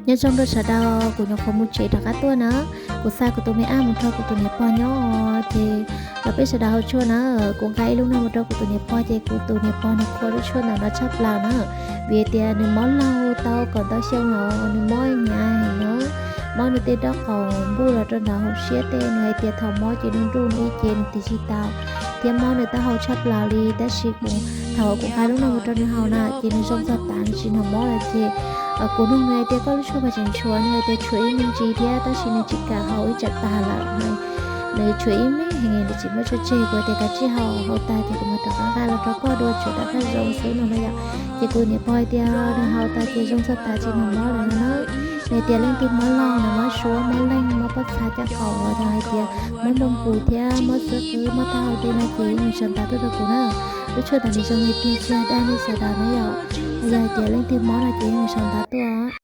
Nyob zoo rau sawv daws, kuv nyuam qhuav mus tsev rov qab tuaj na. Kuv xa kuv tus me ab mus rau kuv tus niam pog nyob, ces los peb sawv daws haus tshuaj na. Kuv nqa ib lub no mus rau kuv tus niam pog, ces kuv tus niam pog nws qhuas lub tshuaj ntawm no tshaj plaws na. Vim tias nws mob laug tau kaum ntau xyoo los nws mob hnyav heev no, mob nws tej nraub qaum npuj los rau ntawm hauv siab tej. Nws hais tias thaum mob ces nws nruj nruj ces nws tiv tsis tau, thiab mob nws taub hau tshaj plaws li. Tab sis kuv, thaum kuv nqa lub no mus rau nws haus na ces nws zoo txog tas, nws tsis hnov mob lawm. Ces kuv nug nws hais tias koj lub tshuaj puas tseem tshuav, nws hais tias tshuav ib me ntsis thiab, tab sis nws tsis kam haus, ib tsam tas lawm. Nws tshuav ib me heev, nws tsis muab tshuaj tseg. Kuv tias kav tsij haus, haus tas ces kuv mam rov qab nqa los rau koj dua, tshuav rov qab zoo xwb no na yom. Ces kuv niam pog hais tias nws haus tas ces zoo txog tas, tsis hnov mob lawm no na. Nws hais tias leej twg mob laug, nws mob suab, mob leeg, mob pob txha caj qaum, los yog hais tias mob npoo pus thiab mob xub qwb, mob taub hau tej no ces yeej sau ntawv tuaj rau kuv na. Lub tshuaj ntawm no zoo li tiag, tsis dag nej sawv daws na yom. Yog hais tias leej twg mob no ces yeej sau ntawv tuaj.